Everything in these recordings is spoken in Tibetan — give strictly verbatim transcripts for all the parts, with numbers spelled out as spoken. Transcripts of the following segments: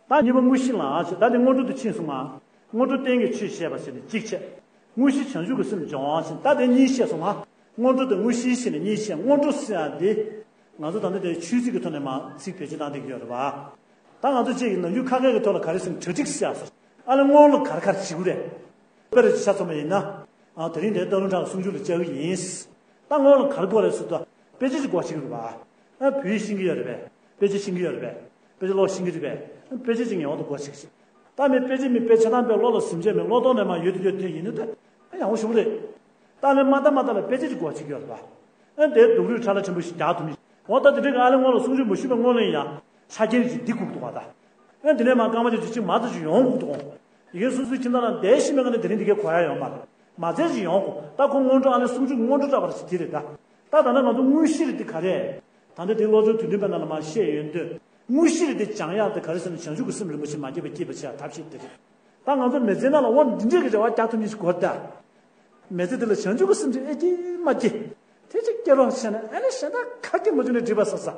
ད་གཉིས་པ་དངོས་གཞི་ལ་ཞེས། ད་དེ་སྔོན་འགྲོ་དེ་ཕྱིན་སོང་ང་། སྔོན་འགྲོ་རྟེན་གྱི་ཆོས་བཤད་པ་ཞེས་ནས་གཅིག་བྱས། དངོས་གཞི་བྱང་ཆུབ་ཀྱི་སེམས་སྦྱོང་བ་ཞེས། ད་དེ་གཉིས་བཤད་སོང་ང་། སྔོན་འགྲོ་དང་དངོས་གཞི་ཞེས་ནས་གཉིས་བཤད། སྔོན་འགྲོ་ཟེར་ཡ་དེ། ང་ཚོ་ད་ལྟ་དེ་ཆོས་ཚིག་གི་ཐོག་ནས་མར་ཚིག་བེད་སྤྱོད་བཏང་བསྡད་ཀྱི་ཡོད་རེད་པ། ད་ང་ཚོ་གཅིག་གིས་ནམ་རྒྱུན་ཁ་སྐད་ཀྱི་ཐོག་ལ་ག་རེ་ཟེར་ན་གྲ་སྒྲིག་ཟེར་ཡ་ཟེར། ཨ་ལས་སྔོན་ལ་ག་རེ་ག་རེ་བྱེད་དགོས་རེད། དཔེར་ཆ་མཚོན་པ་ཡིན་ན། ཨ། དེ་རིང་འདིར་སྟག་ལུང་བྲག་གི་གསུང་ཆོས་ལ་བཅར་གྱི་ཡིན། ད་སྔོན་ལ་ག་རེ་དགོས་རེད་ཟེར་དུས། དཔེ་ཆ་ཅིག་དགོས་ཀྱི་རེད་པ། ཨ། བོད་ཡིག་ཤེས་ཀྱི་ཡོད་རེད་པས། དཔེ་ཆ་ཤེས་ཀྱི་ཡོད་རེད་པས། དཔེ་ཆ་ཀློག་ཤེས་ཀྱི་རེད་པས། དཔེ་ཆ་ཅིག་ངེས་པར་དུ་དགོས་ཀྱི་རེད། ད་མི་དཔེ་ཆ་མི་དཔེ་ཆ་ཐང་པའི་བློ་ལ་ཟིན་བྱས་མི་བློ་ཐོག་ནས་མར་ཡོད་དུ་ཡོད་དུ་ཡིན་ནི་དེ་ཡག་པོ་ཞེ་པོ་རེད། ད་ལན་མ་ལྟ་མ་ལྟ་ལ་དཔེ་ཆ་ཅིག་དགོས་ཀྱི་ཡོད་རེད་པ། ཨ། དེ་སྡུག་རུས་ཁྲ་ལ་ཆེན་པོ་ཞིག་རྒྱག་ཐུབ་མི། འོ། ད་དེ་འདྲའི་ཨ་ལས་སྔོན་ལ་གསུང་ཆོས་མ་ཞུས་པའི་སྔོན་ལ་ཡིན་ཡང་ཆ་རྐྱེན་ཅིག་འདི་དགོས་འདུག་པ། ད་ཨ། དེ་ནས་མར་སྐར་མ་ཅིག་ཅིག་མ་གཏོགས་ཅིག་ཡོང་དགོས་འདུག་གོ། ཡི་གེ་སོ་སོའི་ཁྱིམ་ཚང་ནང་བསྡད་ཤེས་མེད་མཁན་ནི་དེ་རིང་འདི་གའི་གོ་ཡ་ཡོད་མ་རེད། མ་ཚད་ཅིག་ཡོང་དགོས། ད་ཁོ་སྔོན་འགྲོ། ཨ་ལས་གསུང་ཆོས་སྔོན་འགྲོ་འདྲ་པོ་ཞིག་དེ་རེད་ད། ད་ད་ནི་ང་ཚོ་དངོས་གཞི་རེད་དེ་ག་རེ། ད་ལྟ་དེ་བློ་སྦྱོང་དུས་འདུན་པའི་ནང་ལ་མར་བཤད་ཡོང་དུས། དངོས་གཞི་རེད་དེ་སྦྱང་ཡག་དེ་ག་རེ་ཟེར་ན། བྱང་ཆུབ་ཀྱི་སེམས་རིན་པོ་ཆེ་མ་སྐྱེས་པ་སྐྱེད་པར་བྱེད་ཡག་ཐབས་ཤེས་དེ་རེད། ད་ང་ཚོ་མི་ཚེ་ནང་ལ་འོ་འདི་འདྲའི་གི་རེ་བ་རྒྱག་ཐུབ་མཁན་ཞིག་དགོས་ད། མི་ཚེ་འདི་ལ་བྱང་ཆུབ་ཀྱི་སེམས་ཅིག་ཨེ་སྐྱེས་མ་སྐྱེས། དེ་ཅིག་སྐྱེ་རོགས་བྱས་ན། ཨ་ནི་གཞན་དག་ཁ་སྐད་མ་བྱུང་ནས་འགྲིག་པ་བསམ་ས།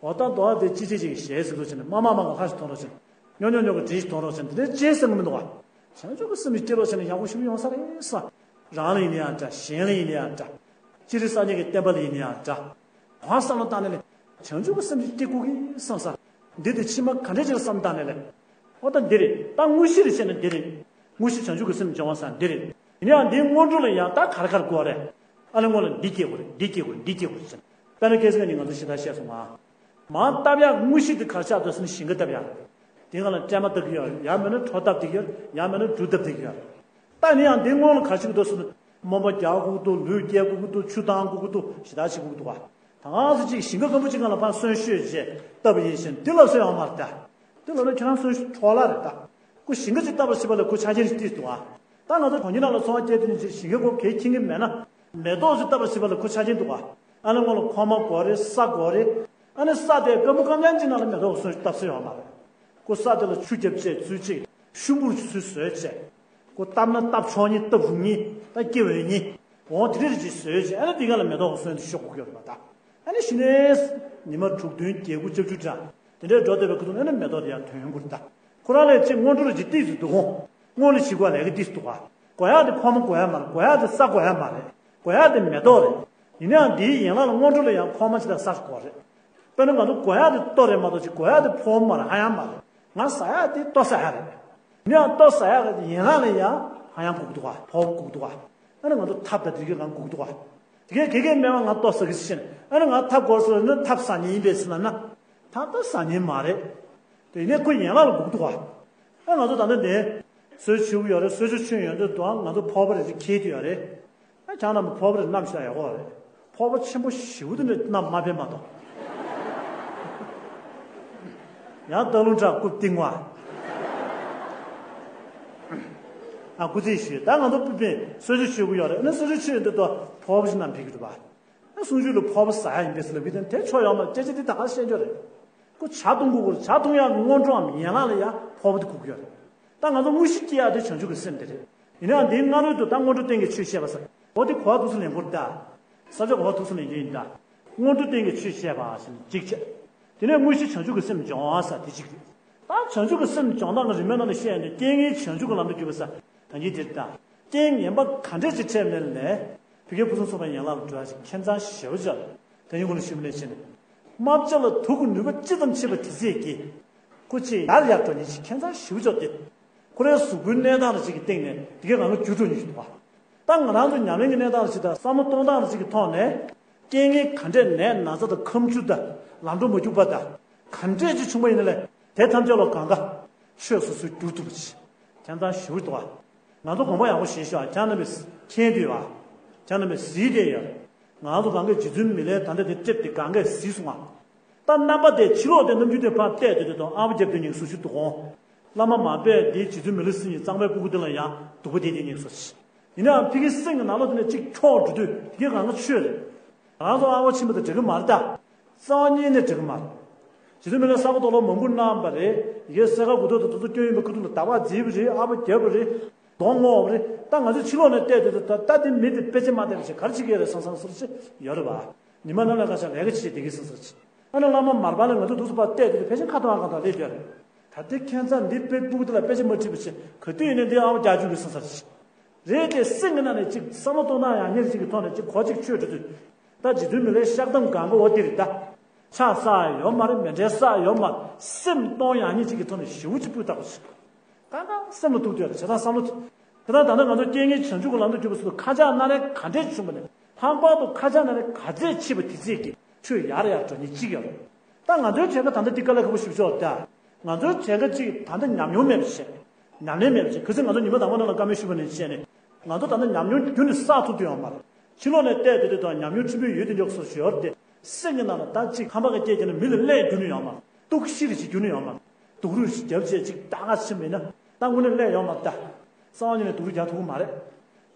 འོ། ད་མདོ་བ་དེ་ཅི་བྱེད་ཅིག་ཞེས་ཟེར་འདུག་བྱས་ནས། མ་མ་མ་ག་ལྷ་ཞིག་མཐོང་རོགས་བྱས་ནས། ཉོ་ཉོ་ཉོ་གི་འདྲེ་ཞིག་མཐོང་རོགས་བྱས་ནས། དེ་འདྲའི་ཅི་བྱེད་བསམ་གི་མི་འདུག་ག། བྱང་ཆུབ་ཀྱི་སེམས་ཅིག་སྐྱེ་རོགས་བྱས་ན་ཡག་པོ་ཞིག་ཡོང་ས་རེད་བསམ། རང་ལ་ཡིན་ན་ཡང་འདྲ། གཞན་ལ་ཡིན་ན་ཡང་འདྲ། སྤྱིར་སངས་རྒྱས་ཀྱི་བསྟན་པ་ལ་ཡིན་ན་ཡང་འདྲ། གང་བསམ་བློ་བཏང་ནས་ལས། བྱང་ཆུབ་ཀྱི་སེམས་ཅིག་སྐྱེ་དགོས་ཀྱི་བསམ་ས། འདི་དེ་ཕྱི་མ་ག་འདྲ་ཅིག་ལ་བསམ་བཏང་ནས་ལས། འོ། ད་འདི་རེད། ད་དངོས་གཞི་རེད་བྱས་ན་འདི་རེད། དངོས་གཞི་བྱང་ཆུབ་ཀྱི་སེམས་སྦྱོང་བ་ཟེར་འདི་རེད། ཡིན་ཡང་འདིའི་སྔོན་འགྲོ་ལ་ཡང་ད་ག་རེ་ག་རེ་དགོས་རེད། ཨ་ལས་སྔོན་ལ་འདི་སྐྱེ་དགོས་རེད། འདི་སྐྱེ་དགོས་རེད། འདི་སྐྱེ་དགོས་རེད་ཟེར། དཔེར་ན་ཁ་སང་ཉིན་ང་ཚོ་ཞེ་དྲག་བཤད་སོང་ང་། མར་བཏབ་ཡག་དངོས་གཞི་དེ་ག་རེ་ཆགས་འདུག་ཟེར་ན་ཞིང་ཁ་བཏབ་ཡག་རེད། དེའི་སྒང་ལ་སྲན་མ་བཏབ་ཀྱི་ཡོད་རེད། ཡང་མིན་ན་གྲོ་བཏབ་བསྡད་ཀྱི་ཡོད་རེད། ཡང་མིན་ན་འབྲུ་བཏབ་བསྡད་ཀྱི་ཡོད་རེད། ད་ནི་ཡང་འདིའི་སྔོན་ལ་ག་རེ་བྱེད་ཀྱི་འདུག་ཟེར་ན། རྨོ་མོ་རྒྱག་དགོས་ཀྱི་འདུག། ལུད་སྐྱེལ་དགོས་ཀྱི་འདུག། ཆུ་བཏང་དགོས་ཀྱི་འདུག། ཞེ་དྲག་བྱེད་དགོས་ཀྱི་འདུག་ག། ད་གང་ཟེར་ཅིག་ཞིང་ཁ་སྐམ་པོ་ཅིག་སྒང་ལ་ཕར་སོན་བཤོས་བྱས་བཏབ་པ་ཡིན་ཕྱིན། འདི་ལབ་ས་ཡོད་མ་རེད་ད། འདི་ལབ་ན་ཁྱེད་རང་སོན་འཕྲོ་བརླག་རེད་ད། ཁོ་ཞིང་ཁ་ཅིག་བཏབ་པར་བྱེད་པ་ལ་ཁོ་ཆ་རྐྱེན་ཞིག་བརྩིས་འདུག་ག། ད་ང་ཚོ་གྲོང་ཁྱེར་ནང་ལ་འཚོ་བ་སྐྱེལ་དུས་ནི་ཅིག་ཞིང་ཁ་ཁོ་གལ་ཁྱེད་ཀྱི་མེད་ན། མེ་ཏོག་ཅིག་བཏབ་པར་བྱེད་པ་ལ་ཁོ་ཆ་རྐྱེན་འདུག་ག། ཨ་ནི་སྔོན་ལ་ཁོག་མ་དགོས་རེད། ས་དགོས་རེད། ཨ་ནི་ས་དེ་སྐམ་པོ་སྐམ་རྐྱང་ཅིག་ནང་ལ་མེ་ཏོག་གི་སོན་བཏབ་ས་ཡོད་མ་རེད། ཁོ་ས་དེ་ལ་ཆུ་བརྒྱབ་བྱས་ཚུལ་ཅིག་ཤུན་པོ་ཚུལ་བཟོས་བྱས། ཁོ་བཏབ་ན་བཏབ་ཆོག་མཁན། བཏབ་རུང་མཁན། ད་སྐྱེ་འོས་མཁན། འོ། དེ་འདྲ་ཅིག་བཟོས་བྱས། ཨ་ནི་དེའི་སྒང་ལ་མེ་ཏོག་གི་སོན་དེ་ཤོག་དགོས་ཀྱི་ཡོད་རེད་པ་ད། ཨ་ནི་གཞི་ནས་ཉི་མ་དྲུག་བདུན་བརྒྱད་དགུ་བཅུ་འདྲ་དེ་འདྲའི་འགྲོ་བསྡད་པའི་ཁ་ཐུག་ཨ་ནི་མེ་ཏོག་དེ་ཡར་ཐོན་གྱི་རེད་ད། ཁོ་རང་ལ་ཅིག་སྔོན་འགྲོ་ལ་ཅིག་ཏོག་ཙམ་འདུག་གོ། སྔོན་ལ་བྱེད་དགོས་ལས་ཀ་ཏོག་ཙམ་འདུག་ག། དགོས་ཡག་དེ་ཁོག་མ་དགོས་ཡག་མ་རེད། དགོས་ཡག་དེ་ས་དགོས་ཡག་མ་རེད། དགོས་ཡག་དེ་མེ་ཏོག་རེད། ཡིན་ནའང་དེའི་ཡན་ལག་ལ་སྔོན་འགྲོ་ལ་ཡང་ཁོག་མ་ཅིག་དང་ས་ཅིག་དགོས་རེད། དཔེར་ན་ང་ཚོ་དགོས་ཡག་དེ་ལྟོ་རེད་མ་གཏོགས་ཅིག་དགོས་ཡག་དེ་ཕོར་པ་མ་རེད། ཧ་ཡང་མ་རེད། ང་ཟ་ཡག་དེ་ལྟོ་ཟ་ཡག་རེད། ཡིན་ནའང་ལྟོ་ཟ་ཡག་གི་ཡན་ལག་ལ་ཡང་ཧ་ཡང་དགོས་ཀྱི་འདུག་ག། ཕོར་པ་དགོས་ཀྱི་འདུག་ག། ཨ་ནི་ང་ཚོ་ཐབ་དང་དེ་གའི་སྒང་དགོས་ཀྱི་འདུག་ག། དེ་གའི་གེ་གེ་སྨན་པ་ང་ལྟོ་ཟ་གི་ཟེར་ནས། ཨ་ནི་ང་ཐབ་དགོས་ཟེར་ན། ཐབ་ཟ་མཁན་ཡིན་པས་ཟེར་ལབ་ན། ཐབ་ད་ཟ་མཁན་མ་རེད། དེ་ཡིན་ནའི་ཁོ་ཡན་ལག་ལ་དགོས་ཀྱི་འདུག་ག། ཨ། ང་ཚོ་ད་ལྟ་འདི་གསོལ་ཇ་མཆོད་ཀྱི་ཡོད་རེད། གསོལ་ཇ་མཆོད་ཡོང་དུས་དང་ང་ཚོ་ཕོར་པ་རེ་ཅིག་འཁྱེར་གྱི་ཡོད་རེད། ཨ། ཁྱེད་རྣམ་པ་ཕོར་པ་རེ་བསྣམས་ཤོག་ཡག་པོ་རེད། ཕོར་པ་ཆེན་པོ་ཞེ་པོ་དེ་འདྲ་བསྣམས་མ་ཕེབས་མ་གཏོགས། ཡང་སྟག་ལུང་བྲག་སྐུ་རྟིང་བ། ཨ། སྐུ་རྩེད་ཞུས། ད་ང་ཚོ་སྤུ་པས་གསོལ་ཇ་མཆོད་ཀྱི་ཡོད་རེད། ཨ་ནི་གསོལ་ཇ་མཆོད་ཡོང་དུས་དང་ཕོར་པ་ཞིག་བསྣམས་ཕེབས་ཀྱི་རེད་པ། ཨ། གསུང་ཆོས་ལ་ཕོར་པ་ཟ་ཡག་ཡིན་པས་ཟེར་ལབ་ཀྱི་དེ་དེ་ཆོ་ཡོད་མ་རེད། སྐད་ཆ་དེ་ད་ག་བཤད་རྒྱུ་རེད། ཁོ་ཇ་འཐུང་དགོས་ཀྱི་རེད། ཇ་འཐུང་ཡག་གི་སྔོན་འགྲོའམ་ཡན་ལག་ལ་ཡང་ཕོར་པ་དེ་དགོས་ཀྱི་ཡོད་རེད། ད་ང་ཚོ་དངོས་གཞི་སྐྱེ་ཡག་དེ་བྱང་ཆུབ་ཀྱི་སེམས་དེ་རེད། ཡིན་ནའང་དེའི་སྔ་རོལ་དུ་ད་སྔོན་འགྲོ་རྟེན་གྱི་ཆོས་བཤད་པ་ཟེར། འོ། དེ་གོ་བ་ཐུགས་སུ་ལེན་དགོས་རེད་ད། ས་ཆ་གོ་བ་ཐུགས་སུ་ལེན་རྒྱུ་ཡིན་ད། སྔོན་འགྲོ་རྟེན་གྱི་ཆོས་བཤད་པ་ཟེར་ནས་གཅིག་བྱས། དེ་ནས་དངོས་གཞི་བྱང་ཆུབ་ཀྱི་སེམས་སྦྱོང་བ་ཟེར་དེ་གཅིག་རེད། ད་བྱང་ཆུབ་ཀྱི་སེམས་སྦྱོང་སྟངས་ཀྱི་རིམ་པའི་ནང་ལ་བཤད་ཡོང་དུས། རྐྱེན་ངན་བྱང་ཆུབ་ཀྱི་ལམ་དུ་བརྒྱུད་པ་ཟེར་ད་གིན་དེ་རེད་ད། རྐྱེན་ངན་པ་ག་འདྲས་ཅིག་འཕྲད་ནའི་ལས། ཕ་གིའི་ཕུན་སུམ་ཚོགས་པའི་ཡན་ལག་ལ་འགྲོ་ཡག་ཅིག་ཁྱད་མཚར་ཞེ་པོ་ཅིག་ཡོད་རེད། དེ་རིང་གོང་ལ་ཞུས་པ་ནང་བཞིན། རྨ་བྱ་ལ་དུག་གི་ནུས་པ་ཅི་ཙམ་མཆིས་པ་དེ་ཚད་ཀྱིས། ཁོ་ཅིག་ཡར་ཡར་འགྲོ་མཁན་ཅིག་ཁྱད་མཚར་ཞེ་པོ་ཅིག་ཡོད་དེ། ཁོ་རའི་གཟུགས་པོའི་གནས་སྟངས་ལ་ཅིག་གི་སྟེང་ནས་དེ་གའི་སྒང་ག་འགྱུར་འགྲོ་མཁན་ཞིག་འདུག་པ། ད་ང་རང་ཚོ་ཉམས་ལེན་གྱི་གནས་སྟངས་ལ་ཅིག་དང་བསམ་བློ་གཏོང་སྟངས་ལ་ཅིག་གི་ཐོག་ནས། རྐྱེན་ངན་ག་འདྲས། ནད་ན་ཚ་དང་ཁམས་སྐྱུར་དང་། ལམ་འགྲོ་མ་རྒྱུག་པ་དང་། ག་འདྲས་ཅིག་བྱུང་བ་ཡིན་ནའི་ལས། དེ་ཐམས་ཅད་ལ་གང་ག་ཆོས་སོ་སོས་བསྒྱུར་ཐུབ་པ་ཅིག་ཁྱད་མཚར་ཞེ་པོ་འདུག་པ། ང་ཚོ་དགོངས་པ་ཡག་པོ་བཞེས་ཤོག། ཁྱེད་རྣམ་པས་མཁྱེན་དུས་པ། ཁྱེད་རྣམ་པས་གཟིགས་བསྡད་ཡོད། ང་ཚོ་གང་གས་རྗེ་བཙུན་མི་ལའི་ད་ལྟ་དེ་ཊེབ་དེ་གང་གས་གཟིགས་སོང་ང་། ད་རྣམ་པ་དེ་ཕྱི་ལོགས་དེ་ནམ་རྒྱུན་དེ་ཕར་བལྟས་དེ་དེ་དང་ཨ་ཕོ་རྒྱབ་དེ་ཉིད་སུ་ཞིག་འདུག་གོ། བླ་མ་མར་པས་འདིའི་རྗེ་བཙུན་མི་ལ་སྲིན་གྱི་གཙང་པའི་སྤུ་གུ་དེ་ལ་ཡང་སྡུག་པ་དེ་དེ་ཉིད་སུ་ཞིག། ཡིན་ནའང་ཕ་གིའི་སེམས་ཀྱི་ནང་ལོགས་དེ་ནས་གཅིག་འཁྱོག་འགྲོ་དུས་དེ་གའི་སྒང་ག་ཆོས་རེད། ང་ཚོ་ཨ་ཕོ་ཕྱིན་པ་དང་འདྲ་གི་མ་རེད་ད། རྩ་བ་ཉིད་ནས་འགྲིག་གི་མ་རེད། རྗེ་བཙུན་མི་ལས་ས་གོ་རྡོ་ལོ་མང་པོ་གནང་བ་རེད། ཡི་གེ་གསལ་ཁ་མགུ་ཏོག་དང་དེ་ཚོ་སྐྱོན་ཡིན་པའི་ཁ་ཐུག་ལ་ད་བག་བརྫིས་པ་རེད། ཨ་ཕོ་བརྒྱབ་པ་རེད། གདོང་བསྔོགས་པ་རེད། ད་ང་ཚོས་ཕྱི་ལོགས་ནས་བལྟས་དུས་ད་ལྟ་དེ་མི་དེ་དཔེ་ཆ་མ་བལྟས་པ་བྱས་ག་རེ་བྱེད་ཀྱི་ཡོད་རེད་བསམ་བསམ་ཟེར་ཅིག་ཡོད་རེད་པ། ཉི་མ་ནམ་ལངས་ཁ་ཤས་ལས་ཀ་བྱེད་བསྡད་ཀྱི་བསམ་ཟེར་ཅིག། ཨ་ནི་བླ་མ་མར་པ་ལ་ང་ཚོ་འདུག་སེ་ཕར་བལྟས་དུས་ཕལ་ཆེར་ཁ་གཏོང་ཡག་གང་དང་སླེབས་ཡོད་རེད། ད་ལྟའི་ཁྱད་མཚར་འདི་དཔེ་སྤུ་གུ་དེ་ལ་དཔེ་ཆ་མ་ཁྲིད་པ་བྱས་ག་དུས་ཡིན་ནའི་འདི་ཨ་མ་རྒྱག་རྒྱུ་གི་ས་སར་ཆེ། རེད་དེ་སེམས་ཀྱི་ནང་ནས་ཅིག་བསམ་བློ་གཏོང་སྟངས་ཡང་ཉེར་གཅིག་གི་ཐོག་ནས་ཅིག་གོ་གཅིག་ཆོད་འགྲོ་དུས། ད་རྗེ་བཙུན་མི་ལའི་གཤགས་གཏམ་གང་ག་འོ་དེ་རེད་ད། ཕྱག་བསགས་ཡོད་མ་རེད། མཎྜལ་བསགས་ཡོད་མ་རེད། སེམས་གཏོང་ཡང་ཉེར་གཅིག་གི་ཐོག་ནས་ཞེ་པོ་ཅིག་སྤུས་དག་པོ་ཞིག་གང་གང་སེམས་ལ་ཐུག་དུས་རེད་བྱས་ཙང་བསམ་བློ་ཐུབ། དེ་ལྟར་ད་ནི་ང་ཚོ་རྐྱེན་ངན་བྱང་ཆུབ་ཀྱི་ལམ་དུ་གྱུར་པ་སོགས་ཁ་ཆག་སྣ་རལ་ག་འདྲས་བྱུང་བ་ནས་ལྷག་པར་དུ་ཁ་ཆག་སྣ་རལ་ག་ཚད་ཆེ་བ་དེ་ཚད་ཀྱིས་ཆོས་ཡར་ཡར་འགྲོ་ཉེན་གཅིག་ཡོད་རེད། ད་ང་ཚོའི་གྲས་ཀ་ད་ལྟ་འདི་དཀའ་ལས་ཁག་པོ་ཞིག་ཆོག་ད། ང་ཚོའི་གྲས་ཀ་གཅིག་ད་ལྟ་ཉམས་མྱོང་མེད་པ་བྱས། ཉམས་ལེན་མེད་པ་བྱས། གལ་སྲིད་ང་ཚོ་ཉི་མ་དང་པོ་ནང་ལ་བཀའ་མོལ་ཞུས་པ་ནས་བྱས་ནས། ང་ཚོ་ད་ལྟ་ཉམས་མྱོང་རྒྱུན་ནས་བསགས་ཐུབ་དུ་ཡོད་མ་རེད། ཕྱི་ལོགས་ནས་བལྟས་དུས་དེ་དང་ཉམས་མྱོང་ཕྲན་བུ་ཡོད་དེ་འཇོག་སོགས་ཞོར་དེ། སེམས་ཀྱི་ནང་ལ་ད་གཅིག་ཁམས་པ་གི་སྐད་ཀྱི་ནང་མི་ལ་སླད་རྒྱུ་ནི་ཡོད་མ་རེད། གཏུག་བཤེར་ཞིག་རྒྱུ་ནི་ཡོད་མ་རེད། སྡུག་རུས་ཤིག་རྒྱབ་བྱས་ཅིག་ད་ག་ཕྱིན་པ་ཡིན་ན་ད་དངོས་གནས་སླད་ཡོད་མ་རེད་ད། རྩ་བ་ཉིད་ནས་སྡུག་རུས་རྒྱག་ཐུབ་ཀྱི་མ་རེད།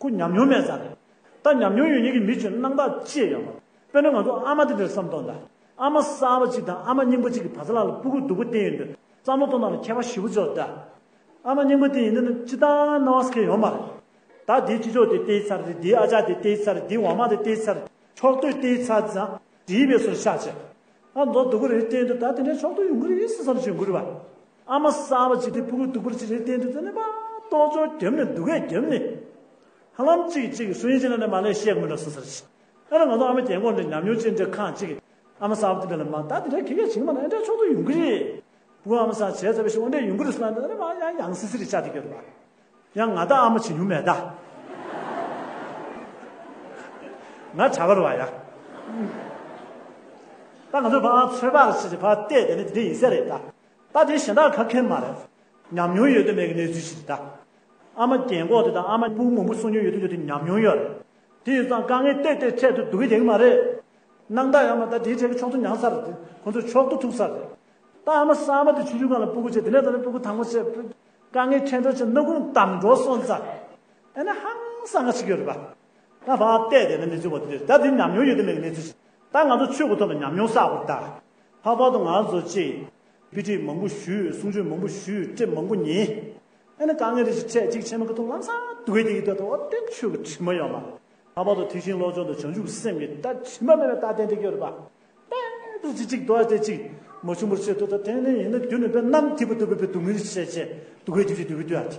ཁོ་ཉམས་མྱོང་མེད་ཙང་རེད། ད་ཉམས་མྱོང་ཡོད་མཁན་གྱི་མི་ཚོས་སྣང་དག་ཅི་ཡང་ཡོད་མ་རེད། དཔེར་ན་ང་ཚོ་ཨ་མ་དེ་འདྲར་བསམ་གཏོང་དང་། ཨ་མ་གསར་པ་གཅིག་དང་ཨ་མ་རྙིང་པ་གཅིག་གིས་བ་ཚ་ལག་ལ་སྤུ་གུ་སྡུག་པོ་བསྟན་ཡོང་དུས་བསམ་བློ་གཏོང་སྟངས་ལ་ཁྱད་པར་ཞེ་པོ་ཅིག་ཡོད་རེད་ད། ཨ་མ་རྙིང་པ་དེ་ཡིན་ན་ནི་སྤྱིར་བཏང་སྣང་བ་ཟེར་མཁན་ཡོད་མ་རེད། ད་དེའི་སྤྱི་ཚོགས་དེ་བལྟས་ཚར་རེད། དེའི་ཨ་ཅག་དེ་བལྟས་ཚར་རེད། དེའི་འོག་མ་དེ་བལྟས་ཚར་རེད། ཕྱོགས་བསྡུས་བལྟས་ཚར་ཙང་དེའི་བས་སོར་ཤག་བྱས། ཨ་མདོ་སྡུག་པོ་རེད་བསྟན་དུས་ད་དེ་འདྲའི་ཕྱོགས་བསྡུས་ཡོང་གི་རེད་བསམ་བསམ་བྱུང་གི་རེད་བ། ཨ་མ་གསར་པ་ཅིག་དེ་སྤུ་གུ་སྡུག་པོ་ཅིག་རེད་བསྟན་དུས་དེ་ནས་མ་གཏོང་ཆོག་རྒྱབ་ནས་སྡུག་གས་རྒྱབ་ནས། ཧ་ལམ་གཅིག་གཅིག་གི་སུ་ཡིན་ཅི་ན་ནས་མ་ལས་བཤད་དགོས་མི་འགྲོ་བསམ་ས་རེད། ཨ་ནི་ང་ཚོ་ཨ་མ་རྒན་གོག་འདྲ་ཉམས་མྱོང་ཅན་འདྲ་ཁག་ཅིག་གིས་ཨ་མ་གསར་པ་དེ་འདྲ་ལ་མ་ད་དེ་འདྲ་གི་གེ་བྱེད་ཀྱི་མ་རེད། ཨ་འདྲ་ཕྱོགས་བསྡུས་ཡོང་གི་རེད། སྤུ་གུ་ཨ་མ་གསར་བྱས་ཚར་བའི་ཤུགས་འོ་འདྲ་ཡོང་གི་རེད་ཟེར་ལ་འདི་ནས་མ་ཡང་ཡང་སི་སི་རེད་ཆགས་བསྡད་ཀྱི་ཡོད་རེད་བ། ཡང་ང་ད་ཨ་མ་བྱེད་མྱོང་མེད་ད། ང་གྲྭ་པ་རེད་བ་ཡ། ད་ང་ཚོས་ཕར་ཚོད་དཔག་བྱེད་ཅིག་ཕར་བལྟས་དེ་ནི་དེ་འདྲ་ཡིན་ས་རེད་ད། ད་དེ་གཞན་དག་ག་གེ་མ་རེད། ཉམས་མྱོང་ཡོད་དོ་མེད་ཀྱི་གནས་ཚུལ་ཞིག་རེད་ད། ཨ་མ་རྒན་གོག་དེ་དང་ཨ་མ་སྤུ་གུ་མང་པོ་གསོ་མྱོང་ཡོད་དོ་ཡོད་དོ་ཉམས་མྱོང་ཡོད་རེད། དེ་ཡོད་ཙང་དཀའ་ངལ་ཏོག་ཙམ་འཕྲད་དུས་སྡུག་གི་བསྡད་ཀྱི་མ་རེད། སྣང་དག་ཡོད་མ་ད་དེའི་གྲས་ཀྱི་ཕྱོགས་བསྡུས་མྱངས་ཚར་རེད། ཁོ་ཚོས་ཕྱོགས་བསྡུས་ཐུབ་ཚར་རེད། ད་ཨ་མ་གསར་པ་དེ་ཆུང་ཆུང་སྒང་ལ་སྤུ་གུ་བྱས་དེ་ནས་ད་ནི་སྤུ་གུ་དང་པོ་བྱས། དཀའ་ངལ་འཕྲད་འགྲོ་བྱས་སྣ་ཁུང་བསྡམས་འགྲོ་སོང་ཙང་། ཨ་ནི་ཧང་སང་ང་ཞིག་ཡོད་རེད་པ། ད་ཕར་བལྟས་དེ་ནི་གནས་ཚུལ་བ་དེ་རེད། ད་དེ་ཉམས་མྱོང་ཡོད་དེ་མེད་ཀྱི་གནས་ཚུལ་ཞིག་ད་ང་ཚོ་ཆོས་ཀྱི་ཐོག་ལ་ཉམས་མྱོང་བསགས་དགོས་རེད་ད། ལྷག་པར་དུ་ང་ཚོ་ཅིག་དཔེ་ཁྲིད་མང་པོ་ཞུས། གསུང་ཆོས་མང་པོ་ཞུས། དཔེ་མང་པོ་ཉན། ཨ་ནི་དཀའ་ངལ་རེ་ཞིག་འཕྲད་ཅིག་ཆེན་མོ་གི་ཐོག་ལམ་སང་སྡུག་གི་དེ་གི་ཐོག་ཏུ་འོ་དེ་ཆོས་ཀྱི་དྲི་མ་ཡོད་མ་རེད། ལྷག་པར་དུ་ཐེག་ཆེན་བློ་སྦྱོང་དང་བྱང་ཆུབ་སེམས་ཀྱི་ད་དྲི་མ་མེད་པའི་རྟགས་བསྟན་དེ་གི་ཡོད་རེད་པ། ཏན་ཏན་ཅིག་ཅིག་དོ་ཨ་དེ་ཅིག་མ་བྱུང་བར་བྱེད་དུ་ད་དེ་ནས་ཡིན་ན་རྒྱུན་ནས་དཔེ་གནམ་ཐིབས་པ་ལྟ་བུའི་དཔེ་སྡུག་བསྔལ་བྱས་བྱས་སྡུག་གི་དེ་གི་དེ་གི་ལྟོས་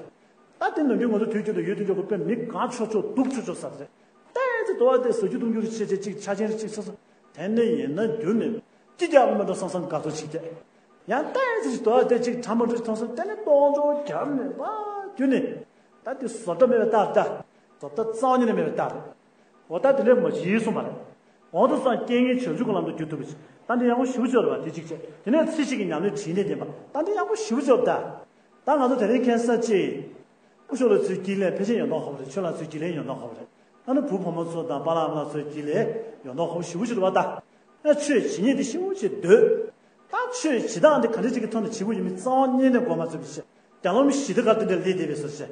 ཨ་དེ། ད་དེ་ནམ་རྒྱུན་ང་ཚོ་དུས་རྒྱུན་དུ་ཡོད་དུ་འཇོག་གི་དཔེ་མི་གང་ཆོག་ཆོག་སྡུག་ཆོག་ཆོག་ས་རེད། ཏན་ཏན་དོ་ཨ་དེ་ཟ་རྒྱུ་བཏུང་རྒྱུ་རེ་བྱས་བྱས་ཅིག་ཆ་ཆེན་རེ་ཅིག་ས་ས། དེ་ནས་ཡིན་ན་རྒྱུན་ནས་ཅི་རྒྱག་མི་འགྲོ་བསམ་བསམ་དགའ་ཚོར་ཅིག་སྟེ། ཡང་ཏན་ཏན་ཅིག་དོ་ཨ་དེ་ཅིག་ཁྲ་མོ་འདྲ་མཐོང་སོང་དེ་ནས་གཏོང་ཆོག་རྒྱབ་ནས་པ་རྒྱུན་ནས། ད་དེ་བཟོ་འདྲ་མེད་པའི་རྟགས་ད། བཟོ་ལྟ་རྩ་བ་ཉིད་ནས་མེད་པའི་རྟགས་རེད། འོ་ད་དེ་འདྲའི་མ་བྱེད་གསུངས་པ་རེད། འོ་དེ་སོང་རྐྱེན་ངན་བྱང་ཆུབ་ཀྱི་ལམ་དུ་བསྒྱུར་ཐུབ་པ་ཞིག་ད་འདི་ཡག་པོ་ཞེ་པོ་ཅིག་ཡོད་རེད་པ། དེ་གཅིག་བྱས། དེ་ནས་ཚེ་གཅིག་གི་ཉམས་ལེན་དྲིན་ལན་ལྡན་པ་ད་འདི་ཡག་པོ་ཞེ་པོ་ཅིག་ཡོད་རེད་ད། ད་ང་ཚོ་དེ་རིང་ཁ་སང་ཅིག་སྐུ་ཞབས་ལགས་ཚོའི་དཀྱིལ་ལས་ཕལ་ཆེར་ཡོད་མདོག་ཁ་པོ་རེད། ཁྱོད་ལགས་ཚོའི་དཀྱིལ་ལས་ཡོད་མདོག་ཁ་པོ་རེད། ཨ་ནི་བུ་བུ་མོ་ཚོ་དང་པཱ་ལགས་ཨ་མ་ལགས་ཚོའི་དཀྱིལ་ལས་ཡོད་མདོག་ཁ་པོ་ཞེ་པོ་ཅིག་རེད་པ་ད། ཨ་ཆོས་བྱེད་མཁན་དེ་ཞེ་པོ་ཅིག་འདོད། ད་ཆོས་བྱེད་སྟངས་དེ་ག་འདྲ་ཅིག་གི་ཐོག་ནས་བྱེད་དགོས་ཡིན་མིན་རྩ་བ་ཉིད་ནས་མགོ་མ་ཚོས་པ་བྱས། རྒྱ་ལམ་ཞི་བདེ་གར་དེ་འདྲ་སླེབས་བསྡད་པའི་བཟོ་བྱས།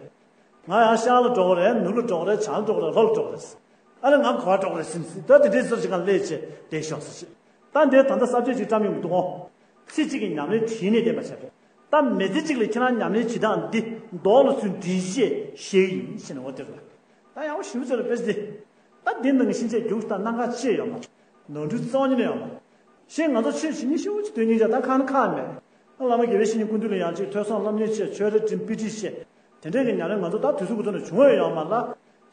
ང་ཡང་ཤར་ལ་འགྲོ་གི་རེད། ནུབ་ལ་འགྲོ་གི་རེད། བྱང་ལ་འགྲོ་གི་རེད། ལྷོ་ལ་འགྲོ་གི་རེད། ཨ་ནི་ང་ག་པར་འགྲོ་གི་རེད་ཟེར་ཟེར། ད་དེ་འདྲའི་བཟོ་ཅིག་གང་སླེབས་བྱས་བསྡད་ཤོག་ཟེར་བྱས། ད་འདིར་ད་ལྟ་ས་བཅད་ཅིག་བཀྲམ་ཡོང་གི་འདུག་གོ། ཚེ་གཅིག་གི་ཉམས་ལེན་དྲིན་ལན་ལྡན་པ་བྱས་པས། ད་མི་ཚེ་གཅིག་ལ་ཁྱེད་རང་ཉམས་ལེན་བྱེད་སྟངས་འདི་མདོག་ལ་ཚུར་འདྲེན་བཤད་ཤེས་ཀྱི་ཡིན་ཟེར་ནས་འོ་དེ་རེད། ད་ཡག་པོ་ཞེ་པོ་ཅིག་རེད་པས་ཏེ། ད་འདི་ནང་བཞིན་བྱས་རྒྱུགས་དང་སྣ་ཁ་ཅི་ཡོད་མ་རེད། ནོར་འཁྲུལ་རྩ་བ་ཉིད་ནས་ཡོད་མ་རེད། གཞན་ང་ཚོ་ཆོས་བྱེད་མཁན་ཞེ་པོ་ཅིག་སྡོད་མཁན་ཅིག་ད་ཁ་ན་ཁག་མེད། བླ་མ་དགེ་བའི་བཤེས་གཉེན་སྐུ་མདུན་ལ་ཡང་ཅིག་ཐོས་བསམ་སློབ་གཉེར་བྱས། ཆོས་ར་འགྲིམ། དཔེ་ཁྲིད་བཤད། དེ་འདྲའི་གི་ཉམས་ལེན་ང་ཚོ་ད་དུས་ཚོད་ཀྱི་ཐོག་ནས་བྱུང་བ་ཡོད་མ་རེད།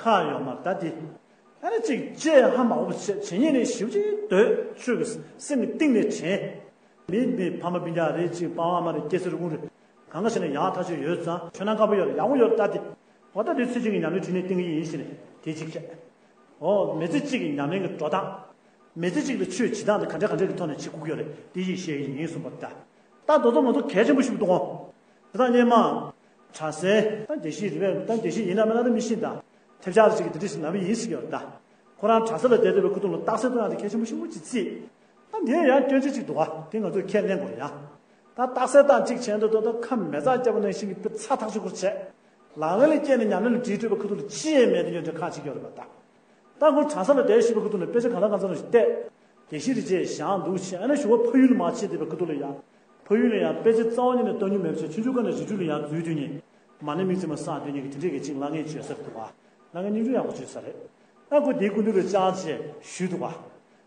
ཁག་ཡོད་མ་རེད་ད་འདི། ཨ་ནི་ཅིག་ཅེས་ཧ་མ་གོ་བ་བྱེད་བྱེད་མཁན་ནི་ཞེ་པོ་ཅིག་འདོད། ཆོས་ཀྱི་སེམས་ཀྱི་གཏིང་ནས་དྲན། མི་མི་ཕ་མ་སྤུན་ཀྱག་རེད། ཅིག་པ་ཕ་མ་རེད། སྐྱེ་ས་རི་ཁུང་རེད། གང་ག་བྱས་ན་ཡག་ཐག་ཆོད་ཡོད་ཙང་ཁྱོད་རྣམས་དཀར་པོ་ཡོད་རེད། ཡག་པོ་ཡོད་རེད་ད་དེ། འོ་ད་དེ་ཚེ་གཅིག་གི་ཉམས་ལེན་དྲིན་ལན་གཏིང་གི་ཡིན་ཟེར་ནས་དེ་གཅིག་བྱས། འོ་མི་ཚེ་གཅིག་གི་ཉམས་ལེན་གྱི་འགྲོ་སྟངས། མི་ཚེ་གཅིག་ལ་ཆོས་བྱེད་སྟངས་དེ་ག་འདྲ་ག་འདྲ་གི་ཐོག་ནས་བྱེད་དགོས་ཀྱི་ཡོད་རེད། དེ་ཡིག་བཤད་ཀྱི་ཡིན་གསུངས་པ་རེད་ད། ད་དེ་ཚོ་ང་ཚོ་གལ་ཆེན་པོ་ཞིག་འདུག་གོ། དེ་དག་སྔོན་མ། གྲྭ་སའི་ད་དགེ་བཤེས་རེད་པས། ད་དགེ་བཤེས་ཡིན་ན་མིན་ན་ད་མི་ཤེས་ད། ཐེབས་ཆག་ཅིག་གི་དེ་འདྲ་ཞིག་ལབ་ཡིན་ཟེར་གྱི་ཡོད་རེད་ད། ཁོ་རང་གྲྭ་ས་ལ་བསྡད་བསྡད་པའི་ཁུ་ཐུག་ལ་རྟགས་གསལ་གཏོང་ཡག་དེ་གལ་ཆེན་པོ་ཞེ་པོ་ཅིག་བརྩིས། ད་འདི་ཡང་སྐྱོན་ཆ་ཅིག་འདུག་ག། དེ་ང་ཚོས་ཁས་ལེན་དགོས་རེད་ཡ། ད་རྟགས་གསལ་བཏང་གཅིག་བྱས་འདུག་ད་ཁ་མེ་བཙའ་བརྒྱབ་པ་ནང་བཞིན་གྱི་དཔེ་ཚ་ཐག་ཆོད་པོ་བྱས། ལག་ལེན་ལ་བསྐྱལ་ནས་ཉམས་ལེན་ལ་འདྲིས་སྤྲོད་པའི་ཁུ་ཐུག་ལ་ཅི་ཡང་མེད་དེ་ཡོད་འདྲ་ཁག་ཅིག་ཡོད་རེད་པ་ད། ད་ཁོ་གྲྭ་ས་ལ་བསྡད་བཞིན་པའི་ཁུ་ཐུག་ནས་དཔེ་ཆ་གང་ལ་གང་འཚམ་ཞིག་བལྟས། དགེ་བཤེས་རིན་ཆེན་བཞེངས་འདུག་བྱས། ཨ་ནི་ཞུ་བ་ཕ་ཡུལ་ལ་མར་ཕྱིན་བསྡད་པའི་ཁུ་ཐུག་ལ་ཡ། ཕ་ཡུལ་ལ་ཡང་དཔེ་ཆ་རྩ་བ་ཉིད་ནས་བལྟ་མྱོང་མེད་པ་བྱས། ཆུང་ཆུང་སྒང་ནས་རི་ཁྲོད་ལ་ཡང་འཛུལ་སྡོད་མཁན། མ་ཎི་དམིགས་བརྩེ་མ་བསགས་སྡོད་མཁན་གྱི་དེ་འདྲས་ཀྱི་ཅིག་ལབ་མཁན་བྱོན་ས་རེད་འདུག་ག། ལབ་མཁན་སྙིང་རྗེ་ཡག་པོ་བྱོན་ས་རེད། ཨ་ཁོ་དེའི་སྐུ་མདུན་ལ་བཅར་བྱས་ཞུས་འདུག་ག།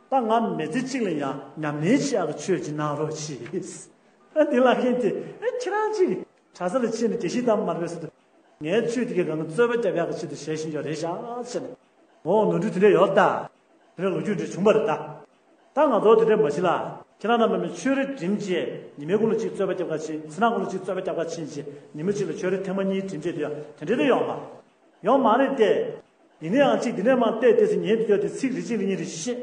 ད་ང་མི་ཚེ་གཅིག་ལ་ཡང་ཉམས་ལེན་བྱེད་ཡག་གི་ཆོས་ཅིག་གནང་རོགས་གྱིས། ཨ་འདི་ལ་ཁེན་དེ་ཨ་ཁྱེད་རང་ཅིག་གྲྭ་ས་ལ་ཕྱིན་ནས་དགེ་བཤེས་གཏམ་མར་བས་སུ་དུ། ངའི་ཆོས་དེ་གའི་སྒང་གི་རྩོད་པ་རྒྱབ་ཡག་གི་ཆེད་དུ་ཞལ་བཞེས་ཡོད་རེད་ཤག་ཟེར་ནས། འོ་ནོར་འཁྲུལ་དེ་འདྲ་ཡོད་ད། དེ་འདྲ་ལོ་རྒྱུས་འདྲ་བྱུང་བ་རེད་ད། ད་ང་ཚོ་དེ་འདྲ་མ་བྱེད་ལ། ཁྱེད་རང་རྣམ་པ་མི་ཆོས་རེ་འགྲིམ་བྱས་ཉི་མའི་གུང་ལ་གཅིག་རྩོད་པ་རྒྱབ་ག་ཕྱིན། ཚེ་ནག་གུང་ལ་གཅིག་རྩོད་པ་རྒྱབ་ག་ཕྱིན་བྱས་ཉི་མ་གཅིག་ལ་ཆོས་རེ་ཐེངས་མ་གཉིས་འགྲིམ་བྱས་དེ་ཡང་དེ་འདྲ་དེ་ཡོད་མ་རེད། ཡོད་མ་རེད་དེ། ཡིན་ན་ཡང་གཅིག་འདི་ནས་མར་བལྟས་བལྟས་ཚེ་ཉན་དུ་ཡོད་དེ་ཚིག་རེ་གཅིག་རེ་གཉིས་རེ་བཤད།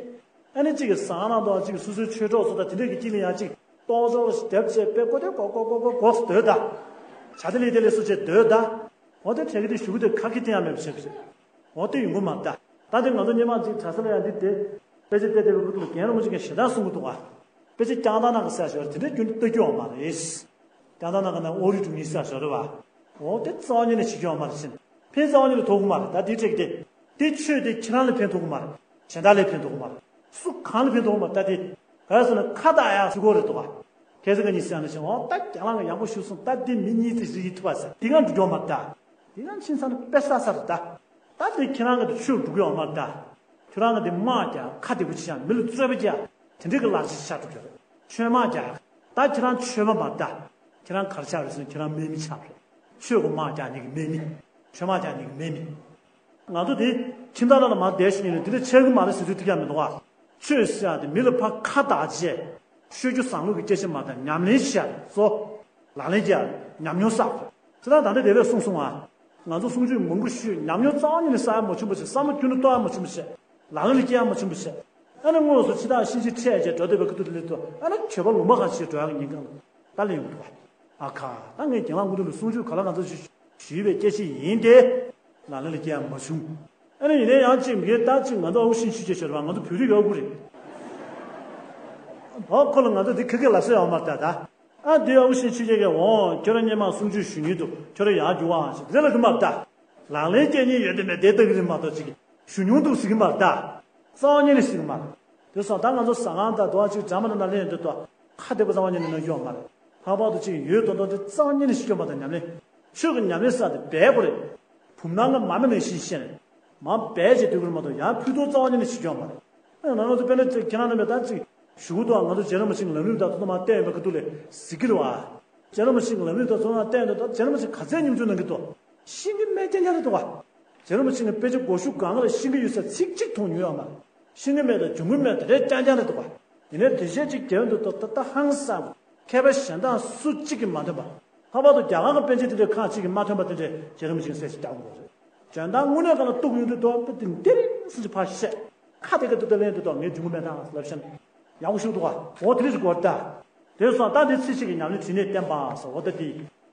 ཨ་ནི་གཅིག་གི་ཟ་ཁང་ནང་དུའང་གཅིག་གི་སོ་སོའི་ཆོས་གྲོགས་ཚོ་དང་དེ་འདྲས་ཀྱི་དཀྱིལ་ལ་ཡང་གཅིག་ལྟོགས་ཆོག་ལ་བསྡེབས་བྱས་པས་ཀོ་དེ་ཀོ་ཀོ་ཀོ་ཀོ་གོག་སྡོད་ད། བྱ་དེ་ལས་དེ་ལས་སུ་བྱས་སྡོད་ད། འོ་དེ་དྲན་གི་དེ་ཞུ་གི་དེ་ཁ་སྐད་དེ་ཡང་མེད་པ་བྱེད་པ་རེད། འོ་དེ་ཡོང་གི་མ་རེད་ད། ད་དེ་ང་ཚོ་སྔོན་མ་གཅིག་གྲྭ་ས་ལ་ཡང་འདི་དེ། དཔེ་ཆ་བལྟས་བལྟས་པའི་ཁུ་ཐུག་ལ་རྒན་རིན་པོ་ཆེ་གིས་ཞེ་དྲག་གསུང་གི་འདུག་ག་དཔེ་ཆ་རྐྱང་ཐང་ནང་གི་ཟེར་ཞོར་དེ་འདྲའི་རྒྱུན་ལྟ་རྒྱུ་ཡོད་མ་རེད། རྐྱང་ཐང་ནང་གི་ནང་ཨོ་རི་འབྲུ་གཉིས་ཟེར་ཞོར་རེད་བ། འོ་དེ་རྩ་བ་ཉིད་ནས་བྱེད་རྒྱུ་ཡོད་མ་རེད་ཟེར། ཕན་རྩ་བ་ཉིད་ནས་ཐོགས་ཀྱི་མ་རེད། ད་དེ་འཕྲད་ཀྱི་དེ། དེ་ཆོས་དེ་ཁྱེད་རང་ལ་ཕན་ཐོགས་ཀྱི་མ་རེད། གཞན་དག་ལ་ཕན་ཐོགས་ཀྱི་མ་རེད། སུ་གང་ལ་ཕན་ཐོགས་ཀྱི་མ་རེད། ད་དེ། ག་རེ་ཟེར་ན་ཁ་བཏགས་ཡག་ཟེར་གོ་རེད་འདུག་ག་ཁ་ཟེར་ག་གཉིས་ཟེར་ན་ཅིག་འོ་ད་རྒན་ལགས་ཀྱིས་ཡག་པོ་ཞུས་སོང་། ད་འདི་མི་གཉིས་ཙམ་ཞིག་ཡིན་ཐུབ་པ་ཟེར་དེ་གང་འགྲོ་རྒྱུ་ཡོད་མ་རེད་ད། དེ་གང་ཕྱིན་ཚར་ན་དཔེ་ས་ས་རེད་ད། ད་དེ་ཁྱེད་རང་གི་དེ་ཆོས་འགྲོ་གི་ཡོད་མ་རེད་ད། ཁྱོད་རང་གི་དེ་དམག་རྒྱག་ཁ་བདེ་པོ་ཅིག་བཞག་མི་ལ་རྩོད་པ་རྒྱག་དེ་འདྲའི་གི་ལག་ཆ་ཆགས་འགྲོ་གི་རེད། ཆོས་དམག་རྒྱག་ད་ཁྱེད་རང་ཆོས་པ་མ་རེད་ད། ཁྱེད་རང་ག་རེ་ཆགས་རེད་ཟེར་ན་ཁྱེད་རང་དམག་མི་ཆགས་རེད། ཆོས་ཀྱི་དམག་རྒྱག་མཁན་གྱི་དམག་མི། ཆོས་དམག་རྒྱག་མཁན་གྱི་དམག་མི། ང་ཚོ་དེ་ཁྱིམ་བདག་ནང་ལ་མར་བསྡད་ཤིག་ཡིན་ན་དེ་འདྲ་ཆགས་ཀྱི་མ་རེད་ཟེར་དུས་ཐུག་ཡག་མི་འདུག་ག་ཆོས་ཟེར་ཡག་དེ་མི་ལ་ཕར་ཁ་བཏགས་བྱས། ཤོད་རྒྱུ་བཟང་ལུགས་ཀྱི་སྐད་ཆ་མ་རེད་ད། ཉམས་ལེན་བྱེད་ཡག་གཙོ། ལག་ལེན་བྱེད་ཡག་ཉམས་མྱོང་བསགས་དགོས། ཁྱེད་རང་ད་ལྟ་དེ་ལས་གསུངས་སོང་ང་། ང་ཚོ་གསུང་ཆོས་མང་པོ་ཞུས། ཉམས་མྱོང་རྩ་བ་ཉིད་ནས་བསགས་ཡག་མ་བྱུང་བ་བྱས། བསམ་བློ་ཁྱོན་ནས་གཏོང་ཡག་མ་བྱུང་བ་བྱས། ལག་ལེན་ལ་བསྐྱལ་ཡག་མ་བྱུང་བ་བྱས། ཨ་ནི་དངོས་སུ་ཕྱི་ཐག་ཤིང་གཅིག་འཕྲད་བྱས་འགྲོ་བསྡད་པའི་ཁ་ཐུག་དེ་སླེབས་དུས་ཨ་ནི་བྱོས་པ་ལུང་པ་གང་ཞིག་འགྲོ་ཡག་གི་ཉེན་ཁ་ལ་ད་སླེབས་ཡོང་གི་འདུག་ག་ཨ་ཁ། ད་ངས་རྒན་ལགས་སྐུ་མདུན་ལ་གསུང་ཆོས་ག་ལ་ང་ཚོ་ཞུས་པའི་སྐད་ཆ་ཡིན་ཏེ། ལག་ལེན་ལ་བསྐྱལ་ཡག་མ་བྱུང་། ཨ་ནི་ཡིན་ན་ཡང་གཅིག་མི་དགེ་ད་གཅིག་ང་ཚོ་ཨའུ་ཤིན་ཆུས་རྒྱལ་ཤོར་བ་ང་ཚོ་བོད་རིགས་ཡོད་དགུ་རེད། འོ་ཁོ་ལ་ང་ཚོ་འདི་ཁ་སྐད་ལབ་ས་ཡོད་མ་རེད་ད། ཨ་འདི་ཨའུ་ཤིན་ཆུས་རྒྱལ་གྱིས་འོ་ཁྱོད་རང་སྔོན་མ་གསུང་ཆོས་ཞུ་མྱོང་འདུག་ཁྱོད་རང་ཡར་རྒྱུག་ཨ་ཞེས་དེ་ལབ་གི་མ་རེད་ད། ལག་ལེན་བསྐྱལ་མྱོང་ཡོད་དེ་མེད་དེ་ལྟ་གི་རེད་མ་གཏོགས་གཅིག་ཞུ་མྱོང་འདུག་ཟེར་གི་མ་རེད་ད། རྩ་བ་ཉིད་ནས་ཟེར་གི་མ་རེད། དེ་སོང་ད་ང་ཚོ་ཟ་ཁང་དང་དུ་བ་གཅིག་འདྲ་མ་འདྲ་ན་ལེན་འདི་དོ་ཁ་བདེ་པོ་རྩ་བ་ཉིད་ནས་གནང་རྒྱུ་ཡོད་མ་རེད། ལྷག་པར་དུ་གཅིག་ཡོད་མདོག་མདོག་དེ་རྩ་བ་ཉིད་ནས་ཤེས་རྒྱུ་མ་རེད་ད། ཉམས་ལེན། ཆོས་ཀྱི་ཉམས་ལེན་ཟེར་དེ་འབད་དགོས་རེད། བུམ་ནང་གི་མ་མི་ནང་བཞིན་ཤེས་ནས། མ་འབད་བྱས་སྡོད་དགོས་རེད་མ་གཏོགས་ཡང་ཕུད་རྡོག་རྩ་བ་ཉིད་ནས་ཤེས་རྒྱུ་ཡོད་མ་རེད། ཨ་ང་ཚོ་དཔེར་ན་ཁྱེད་རང་རྣམ་པས་ད་གཅིག་ཞུ་གི་འདུག་ང་ཚོ་རྗེ་རིན་པོ་ཆེ་གི་ལམ་རིམ་དང་དོ་དོ་མ་བསྟན་ཡོད་པའི་ཁ་ཐུག་ལས་གཟིགས་ཀྱི་རེད་བ། རྗེ་རིན་པོ་ཆེ་གི་ལམ་རིམ་དང་དོ་དོ་མ་བསྟན་ཡོད་འདུག་ད་རྗེ་རིན་པོ་ཆེ་ག་ཚད་སྙོམས་འཇུག་གནང་གི་འདུག་ཤེས་ཀྱི་མེད་རྐྱང་རྐྱང་རེད་འདུག་བ། རྗེ་རིན་པོ་ཆེ་གི་དཔེ་ཆ་མགོ་གཞུག་སྒང་ལ་ཤེས་ཀྱི་ཡོད་ས་ཚིག་གཅིག་མཐོང་མྱོང་ཡོད་མ་རེད། ཤེས་ཀྱི་མེད་དང་འཇོན་གྱི་མེད་དེ་འདྲའི་རྐྱང་རྐྱང་རེད་འདུག་བ། ཡིན་ནའི་དེ་བཞིན་གཅིག་རྒྱལ་དུ་ཏོ་ཏ་ཏ་ཧང་སང་། མཁས་པ་གཞན་དག་སུ་གཅིག་གིས་མ་ཐོན་པ། ལྷག་པར་དུ་རྒྱ་གར་གྱི་པཎ་ཆེན་དེ་འདྲའི་ཁག་ཅིག་གིས་མ་ཐོན་པ་དེ་འདྲའི་རྗེ་རིན་པོ་ཆེ་གིས་གསལ་ཞིག་བརྒྱབ་དགོས་རེད། འཇོན་ཐང་དངོས་གནས་གང་ལ་གཏུག་ཡོང་དུས་ཏོ་ཏི་འདི་རིང་སུ་ཅིག་ཕར་བཤད། ཁ་དེ་ག་ཏུ་ཏ་ལེན་དུ་ཏོ་ངས་འཇུག་མེད་དང་ལབ་བཤད། ཡག་པོ་ཞུ་འདུག་ག་འོ་དེ་རིགས་ཀྱི་སྐོར་ད། དེ་སོང་ད་འདི་ཚེ་གཅིག་གི་ཉམས་ལེན་དྲི་མེད་བསྟན་པ་སོགས་འོ་ད་དེ།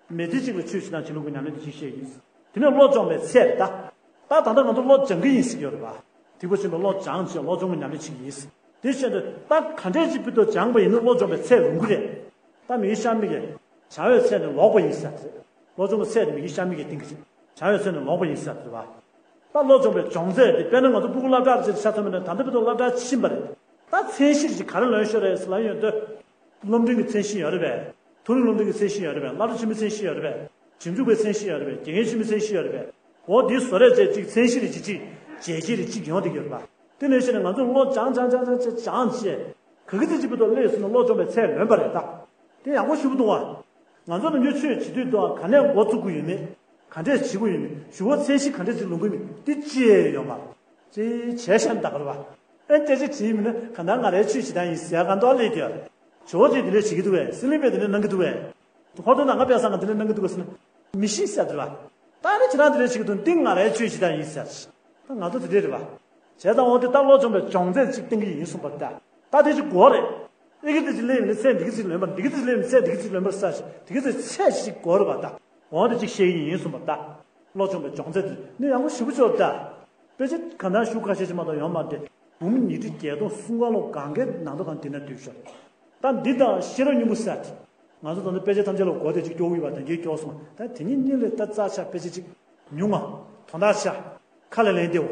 མི་ཚེ་གཅིག་ལ་ཆོས་བྱེད་དང་བྱེད་ལུགས་ཀྱི་ཉམས་ལེན་དེ་ཅིག་བཤད་ཡིན། དེ་ནས་བློ་སྦྱོང་བའི་ཚད་རེད་ད། ད་ད་ལྟ་ང་ཚོ་བློ་སྦྱང་གི་ཡིན་ཟེར་གྱི་ཡོད་རེད་པ། དེ་འགོ་ཆེན་པོས་བློ་སྦྱང་བྱས་བློ་སྦྱོང་གི་ཉམས་ལེན་བྱེད་ཀྱི་ཡིན། དེ་བཞིན་དུ་ད་ག་འདྲས་ཅིག་བར་དུ་སྦྱངས་པ་ཡིན་ན་བློ་སྦྱོང་བའི་ཚད་རུང་གི་རེད། ད་མི་གི་ཤ་མི་གི་བྱང་བའི་ཚད་ནི་ལོག་པ་ཡིན་ཟེར་ཚེ། བློ་སྦྱོང་གི་ཚད་དེ་མི་གི་ཤ་མི་གི་སྟེང་གི་ཚེ། བྱང་བའི་ཚད་ནི་ལོག་པ་ཡིན་ཟེར་ཚེ་བ། ད་བློ་སྦྱོང་བའི་སྦྱོང་ཚད་དེ་དཔེར་ན་ང་ཚོ་སྤུ་གུ་སློབ་གྲྭར་ཕྱིན་ཆ་ཚང་མ་ནས་ད་ལྟ་བར་དུ་སློབ་གྲྭར་ཕྱིན་པ་རེད། ད་ཚད་གཞི་ཅིག་ག་རེ་ལོན་ཤོར་རེད་ཟེར་ལབ་ཡོང་དུས། སློབ་འབྲིང་གི་ཚད་གཞི་ཡོད་རེད་པས། མཐོ་རིམ་སློབ་འབྲིང་གི་ཚད་གཞི་ཡོད་རེད་པས། སློབ་གྲྭ་ཆེན་མོའི་ཚད་གཞི་ཡོད་རེད་པས། ཞིབ་འཇུག་པའི་ཚད་གཞི་ཡོད་རེད་པས། དགེ་རྒན་ཆེན་མོའི་ཚད་གཞི་ཡོད་རེད་པས། འོ་འདི་བཟོ་རེས་བྱས་ཅིག་ཚད་གཞི་རེ་ཅིག་ཅིག་བྱས་རྗེས་རེ་ཅིག་ཡོང་བསྡད་ཡོད་རེད་པ། དེ་ནས་བཤད་ན་ང་ཚོས་བློ་སྦྱང་སྦྱང་སྦྱང་སྦྱང་བྱས་སྦྱངས་བྱས། ག་གི་ཚེ་གཅིག་བར་དུ་སླེབས་སོང་ན་བློ་སྦྱོང་བའི་ཚད་ལོན་པ་རེད་ད། དེ་ཡག་པོ་ཞེ་པོ་འདུག་ཨ། ང་ཚོ་ནམ་རྒྱུན་ཆོས་བྱེད་དུས་དུ་ག་ནས་འགོ་བཙུགས་དགོས་ཡོད་མེད། ག་འདྲས་བྱེད་དགོས་ཡོད་མེད། ཞུ་བ་ཚད་གཞི་ག་འདྲས་ཅིག་ལོན་དགོས་མེད་དེ་ཅི་ཡང་ཡོད་མ་རེད། ཅེས་བྱས་ཤམ་ད་གར་བ། ཨེ་སྐད་ཆ་དྲིས་མིན་ན་ག་འདྲ་ང་རའི་ཆོས་བྱེད་སྟངས་ཡིན་ཟེར་ག་འདུག་ལས་དེ། ཇོ་བོ་རྗེས་དེ་འདྲས་བྱེད་ཀྱི་འདུག་བས། སི་ལིང་པས་དེ་འདྲས་གནང་གི་འདུག་བས། ཧོར་དུ་ནང་པ་དཔལ་བཟང་གིས་དེ་འདྲས་གནང་གི་འདུག་གས་ཟེར་ན། མི་ཤེས་ཟེར་དེ་བ། ད་ནི་ཁྱེད་རང་དེ་འདྲས་བྱེད་ཀྱི་འདུག་འདི་ང་རའི་ཆོས་བྱེད་སྟངས་ཡིན་ཟེར། ད་ང་ཚོ་དེ་འདྲས་རེད་བ། བྱས་ཙང་འོ་དེ་ལྟར་བློ་སྦྱོང་བའི་སྦྱོང་ཚད་ཅིག་བསྟན་གྱི་ཡིན་གསུངས་པ་ད། ད་དེ་ཅིག་དགོས་རེད། ཨི་གི་དེ་ཅིག་སླེབས་ནས་ཚད་འདི་གི་ཅིག་ལོན་པ་འདི་གི་ཅིག་སླེབས་ནས་ཚད་འདི་གི་ཅིག་ལོན་པར་ས་ཞིག་འདི་གི་ཅིག་ཚད་ཞིག་དགོས་རེད་བ་ད། འོ་དེ་ཅིག་བཤད་ཀྱི་ཡིན་གསུངས་པ་ད། བློ་སྦྱོང་བའི་སྦྱོང་ཚད་དེ་ནི་ཡག་པོ་ཞེ་པོ་ཅིག་ཡོད་ད། དཔེ་ཆ་གང་ལྟར་ཤོག་ཁ་ཤས་ཅིག་མ་གཏོགས་ཡོད་མ་རེད། འབུམ་ཉི་ཁྲི་བརྒྱད་སྟོང་གསུམ་ག་ལོ་གང་གའི་ནང་དུ་གང་དེ་ན་འདུས་ཤོར། ད་འདི་དང་ཤེས་རབ་སྙིང་པོ་ཟེར་ཏེ། ང་ཚོ་ད་ལྟ་དཔེ་ཆ་ཐམས་ཅད་ལ་གོ་བདེ་ཅིག་སྐྱོར་གྱི་ཡོད་པ་དང་གིས་སྐྱོར་སོང་། ད་དེ་གཉིས་གཉིས་ལས་ད་རྩ་ཆག་དཔེ་ཆ་ཅིག་ཉུང་ང་། དོན་དག་ཆག་ཁ་ལ་ལེན་བདེ་བོ།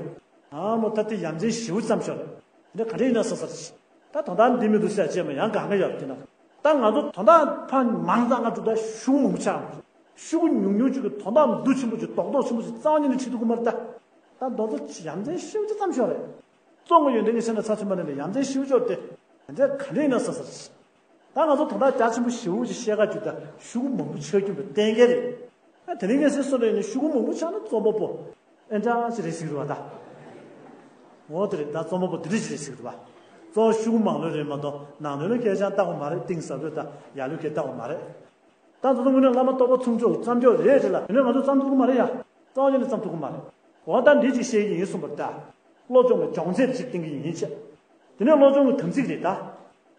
ཨ་མོ་ད་དེ་ཡ་མཚན་ཞེ་པོ་ཙམ་ཤོར་རེད། འདི་ག་འདྲ་ཡིན་ན་ས་སར་ཆི། ད་དོན་དག་འདི་མི་འདུག་ཟེར་བྱས་མ་ཡང་གང་ག་ཡོད་དེ་ན། ད་ང་ཚོ་དོན་དག་ཕ་མང་ཙང་ང་འགྲོ་ད་ཤུགས་མང་པོ་ཆག་མ་རེད། ཤུགས་ཉུང་ཉུང་ཅིག་གི་དོན་དག་འདུ་ཆེན་པོ་ཅིག་རྡོག་རྡོག་ཆེན་པོ་ཅིག་རྩ་བ་ཉིད་ནས་ཁྲིད་ཐུབ་ཀྱི་མ་རེད་ད། ད་མདོ་ཚོ་ཡ་མཚན་ཞེ་པོ་ཅིག་ཙམ་ཤོར་རེད། བཙོང་གི་ཡོན་ཏན་གྱི་ཆ་ནས་ཚ་ཚུན་པ་ནས་ཡ་མཚན་ཞེ་པོ་ཅིག་ཡོད་དེ། དེ་འདྲ་ག་འདྲ་ཡིན་ན་ས་སར་ཆི། ད་ང་ཚོ་ད་ལྟ་རྒྱ་ཆེན་པོ་ཞེ་པོ་ཅིག་བཤད་ག་རྒྱུ་ད་ཤོག་གུ་མང་པོ་ཆགས་རྒྱུ་བས་གཏན་འཁེལ་རེད། ཨ་དེ་རིང་ངས་ཟེར་སོང་རེད་ནི་ཤོག་གུ་མང་པོ་ཆགས་ན་རྩོམ་པ་པོ་ཨེ་འདྲ་ཅིག་རེད་ཟེར་གི་རེད་བ་ད། འོ་དེ་རེད་ད། རྩོམ་པ་པོ་དེ་འདྲ་ཅིག་རེད་ཟེར་གི་རེད་བ། རྩོམ་ཤོག་གུ་མང་ལོས་རེད་མ་གཏོགས་ནང་དོན་ལ་སྐད་ཆ་བཏང་བ་མ་རེད། གཏིང་ཟབ་ལོས་ད་ཡག་ལོས་སྐད་བཏང་བ་མ་རེད། ད་ད་དུང་དངོས་གནས་བླ་མ་རྟོགས་པ་ཚུགས་ཆོག་རྩོམ་སྐྱོར་རེད་རེད་ལ། དེ་ནས་ང་ཚོ་བརྩམས་ཐུབ་ཀྱི་མ་རེད་ཡ། རྩ་བ་ཉིད་ནས་བརྩམས་ཐུབ་ཀྱི་མ་རེད། འོ་ད་འདི་ཅིག་བཤད་ཀྱི་ཡིན་གསུངས་པ་རེད་ད། སློབ་སྦྱོང་གི་སྦྱོང་ཚན་ཅིག་བསྟན་གྱི་ཡིན་ཅེས། དེ་ནས་སློབ་སྦྱོང་གི་དམ་ཚིག་རེད་ད།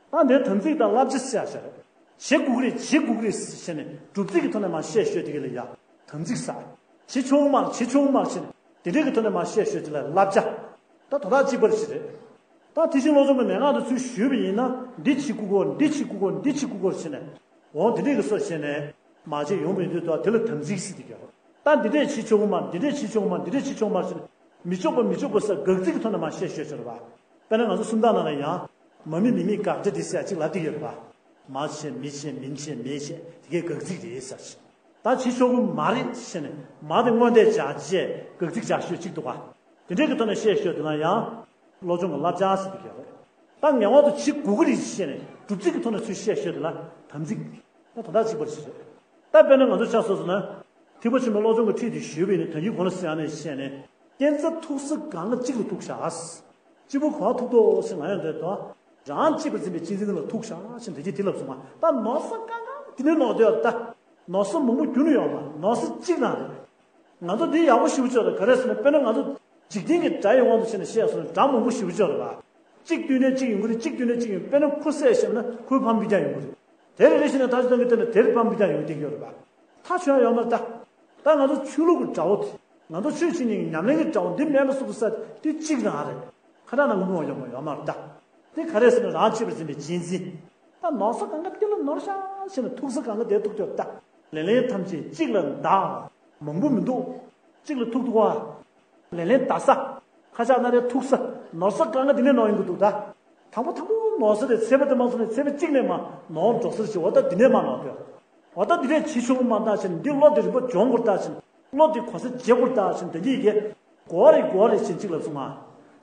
ད་འདིར་དམ་ཚིག་དང་བསླབ་བྱ་ཟེར་བྱ་རེད། བྱེད་དགོས་ཀྱི་རེད། བྱེད་དགོས་ཀྱི་རེད་ཟེར་ནས་སྒྲུབ་ཚིག་གི་ཐོག་ནས་མར་བཤད་ཤོད་དེ་ག་ལ་ཡ། དམ་ཚིག་ཟེར། བྱེད་ཆོག་གི་མ་རེད། བྱེད་ཆོག་གི་མ་རེད་ཟེར་ནས་དེ་འདྲའི་གི་ཐོག་ནས་མར་བཤད་ཤོད་དེ་ལ་བསླབ་བྱ། ད་དོ་ཐག་གཅིག་པ་རེད་ཟེར་རེད། ད་དེ་བཞིན་སློབ་སྦྱོང་གི་མན་ངག་དེ་ཚུར་ཞུས་པ་ཡིན་ན་འདི་བྱེད་དགོས་ཀྱི་འདི་བྱེད་དགོས་ཀྱི་འདི་བྱེད་དགོས་ཀྱི་ཟེར་ནས། འོ་དེ་འདྲའི་གི་སོ་བྱས་ནས་མ་བྱས་ཡོང་བའི་དུས་དུ་དེ་ལ་དམ་ཚིག་ཟེར་གྱི་ཡོད། ད་འདི་འདྲས་བྱེད་ཆོག་གི་མ་རེད། འདི་འདྲས་བྱེད་ཆོག་གི་མ་རེད། འདི་འདྲས་བྱེད་ཆོག་གི་མ་རེད་ཟེར་ནས་མི་ཆོག་པ་མི་ཆོག་པ་ཟེར་དགག་ཚིག་གི་ཐོག་ནས་མར་བཤད་ཤོད་ཟེར་བ། དཔེར་ན་ང་ཚོ་སུམ་རྟགས་ནང་ལ་ཡང་མ་མི་མི་མི་དགག་སྒྲ་འདི་ཟེར་ཡ་གཅིག་ལབ་བསྡད་ཡོད་རེད་པ། མ་བྱས་མི་བྱས་མིན་བྱས་མེད་བྱས་དེ་གའི་དགག་ཚིག་རེད་ཟེར་ཞིང་། ད་བྱེད་ཆོག་གི་མ་རེད་ཟེར་ནས་མ་དེ་སྔོན་འདས་བྱ་བྱས་དགག་ཚིག་བྱ་ཤོད་གཅིག་འདུག་ག་དེ་འདྲའི་གི་ཐོག་ནས་བཤད་ཤོད་དེ་ལ་ཡང་སློབ་སྦྱོང་གི་བསླབ་བྱ་ཟེར་གྱི་ཡོད་རེད། ད་ངེས་པར་དུ་བྱེད་དགོས་ཀྱི་རེད་ཟེར་ནས་སྒྲུབ་ཚིག་གི་ཐོག་ནས་ཚུར་བཤད་ཤོད་དེ་ལ་དམ་ཚིག་ད་དོ་ཐག་གཅིག་པ་རེད་ཟེར་རེད། ད་དཔེར་ན་ང་ཚོ་ཆ་བཞག་སོང་ན། ཐེག་པ་ཆེན་པོའི་སློབ་སྦྱོང་གི་ཁྲིད་དེ་ཞུས་པ་ཡིན་ན་ད་གིན་གོང་ལ་ཟེར་ཡ་ནས་བཤད་ནས། ཀུན་རྫོབ་ཐུག་ས་གང་ག་གཅིག་ལ་ཐུག་བཞག་གཅིག་པུ་ག་པར་ཐུག་འདུག་ཟེར་ང་ཡང་འདོད་དོ། རང་གཅེས་པར་འཛིན་པའི་གཅེས་འཛིན་ལ་ཐུག་བཞག་ཟེར་ད་གིན་དེ་ལབ་སོང་ང་། ད་མནོ་བསམ་གང་ག་དེ་ནས་མནོ་སྡོད་ཡ་ད། མནོ་བསམ་མང་པོ་རྒྱུན་ནས་ཡོང་མ་མནོ་བསམ་གཅིག་རང་རེད། ང་ཚོ་འདི་ཡག་པོ་ཞེ་པོ་ཅིག་རེད། ག་རེ་ཟེར་ན་དཔེར་ན་ང་ཚོ་འཇིག་རྟེན་གྱི་སྒྲ་ཡི་དབང་དུ་བྱས་ནས་བཤད་སོང་ན་སྒྲ་མང་པོ་ཞེ་པོ་ཅིག་རེད་པ། གཅིག་བསྟུན་ནས་གཅིག་ཡོང་གི་རེད། གཅིག་བསྟུན་ནས་གཅིག་ཡོང་། དཔེར་ན་ཁུ་སྲས་བཤད་ན་ཁུའི་ཕ་མ་གཅིག་རྐྱང་ཡོང་གི་རེད། དེ་རེ་རེ་བཞིན་ནས་ཐག་གཅོད་གཏོང་གི་སྟེང་ནས་དེར་ཕམ་པའི་ཀྱང་ཡོང་གི་ཡོད་རེད་པ། ཐག་ཆོད་ཡ་ཡོད་མ་རེད་ད། ད་ང་ཚོ་ཆོས་ལུགས་ཀྱི་དགྲ་བོ་དེ། ང་ཚོ་ཆོས་བྱེད་མཁན་གྱི་ཉམས་ལེན་གྱི་དགྲ་བོ་འདི་མེད་པ་བཟོ་དགོས་ས་དེ་གཅིག་རང་རེད། ཁ་ཐག་ནང་གི་མི་འོང་ཡོང་མ་ཡོད་མ་རེད་ད། དེ་ག་རེ་ཟེར་ན་རང་གཅེས་པར་འཛིན་པའི་གཅེས་འཛིན། ད་མནོ་ས་གང་ག་དེ་ལ་ནོར་ཤག་ཟེར་ན་ཐུག་ས་གང་ག་དེ་ཐུག་ཡོད་རེད་ད། ལེ་ལན་ཐམས་ཅད་གཅིག་ལ་བདའ། མང་པོ་མི་འདུག་གཅིག་ལ་ཐུག་ཐུག་པ། ལེ་ལན་བདའ་ས། ཁ་ཆག་ན་རེ་ཐུག་ས། ནོར་ས་གང་ག་འདི་ནས་ནོར་ཡོང་གི་འདུག་ད། དང་པོ་དང་པོ་ནོར་ས་དེ་ཚེ་པ་དེ་མ་སོང་ནས་ཚེ་པ་གཅིག་ནས་མ་ནོར་འགྲོ་ས་ཞིག་འོ་ད་འདི་ནས་མ་ནོར་གི། འོ་ད་འདི་ནས་བྱེད་ཆོག་མ་ད་ཕྱིན་འདི་བློ་དེ་རིམ་པ་སྦྱོང་དགོས་ད་ཕྱིན། བློ་དེ་གོ་ས་བྱེད་དགོས་ད་ཕྱིན་དེ་འདི་ཡི་གེ། གོ་རེ་གོ་རེ་ཕྱིན་གཅིག་ལབ་སོང་ང་།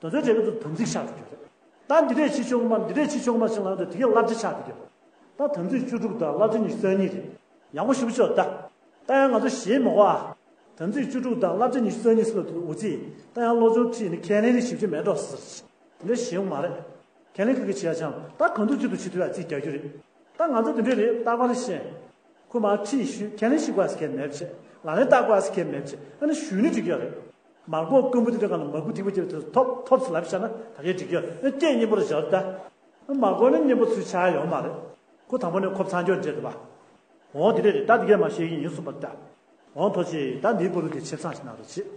དོན་ཚན་དེ་ག་ཚོ་དམ་ཚིག་ཆགས་འགྲོ་གི་རེད། ད་འདི་འདྲས་བྱེད་ཆོག་གི་མ་འདི་འདྲས་བྱེད་ཆོག་གི་མ་ཞིག་ལབ་ན་དེ་གའི་བསླབ་བྱ་ཆགས་འདུག་གི། ད་དམ་ཚིག་བཅུ་དྲུག་དང་བསླབ་བྱ་ཉི་ཤུ་རྩ་གཉིས་རེད། ཡག་པོ་ཞེ་པོ་ཅིག་ད། ད་ཡང་ང་ཚོ་ཞེད་མ་གོ་ཨ། དམ་ཚིག་བཅུ་དྲུག་དང་བསླབ་བྱ་ཉི་ཤུ་རྩ་གཉིས་ཟེར་ལབ་དུས་འུ་ཚོས་ད་ཡང་སློབ་སྦྱོང་ཁྲིད་ནས་ཁས་ལེན་རེ་ཞིབ་ཅིག་མེད་འགྲོ་ཟེར། དེ་འདྲས་ཞེད་དགོས་མ་རེད། ཁས་ལེན་ག་གི་བྱེད་ཡ་ཅང་ད་གང་ཐུབ་ཅི་ཐུབ་བྱེད་ཐུབ་ཡ་རྩིས་རྒྱག་རྒྱུ་རེད། ད་ང་ཚོ་དེ་འདྲས་རེད། རྟག་པར་ཤེས། ཁོ་མར་ཁྲིད་ཞུས། ཁས་ལེན་ཞིག་དགོས་ཟེར་མཁན་མེད་པ་བྱས། ལག་ལེན་བསྟར་དགོས་ཟེར་མཁན་མེད་པ་བྱས། ཨ་ནི་ཞུས་ནི་འགྲིག་གི་ཡོད་རེད། མར་ཀོ་སྐམ་པོ་དེ་འདྲ་གང་ལ་མར་ཁུ་ཐིགས་པ་ཅིག་ཐོབ་ཐོབ་ཟེར་ལབ་བཞག་ན་ད་གས་འགྲིག་གི་ཡོད། ཨ་སྐད་སྙན་པོ་རེ་བཞག་རེད་ད། ཨ་མར་ཀོ་ནི་སྙན་པོ་ཚུལ་ཆགས་ཡོད་མ་རེད། ཁོ་དང་པོ་ནས་ཁོབ་ཚང་སྐྱོར་བྱས་འདུག་པ། འོང་དེ་འདྲས་རེད། ད་དེ་གས་མ་བཤད་ཀྱི་ཡིན་གསུངས་པ་རེད་ད། འོང་ཐུགས་རྗེ་ཆེ། ད་འདིའི་བར་དུ་དེ་ཆེ་ཚང་ཞིག་གནང་རོགས་བྱེད།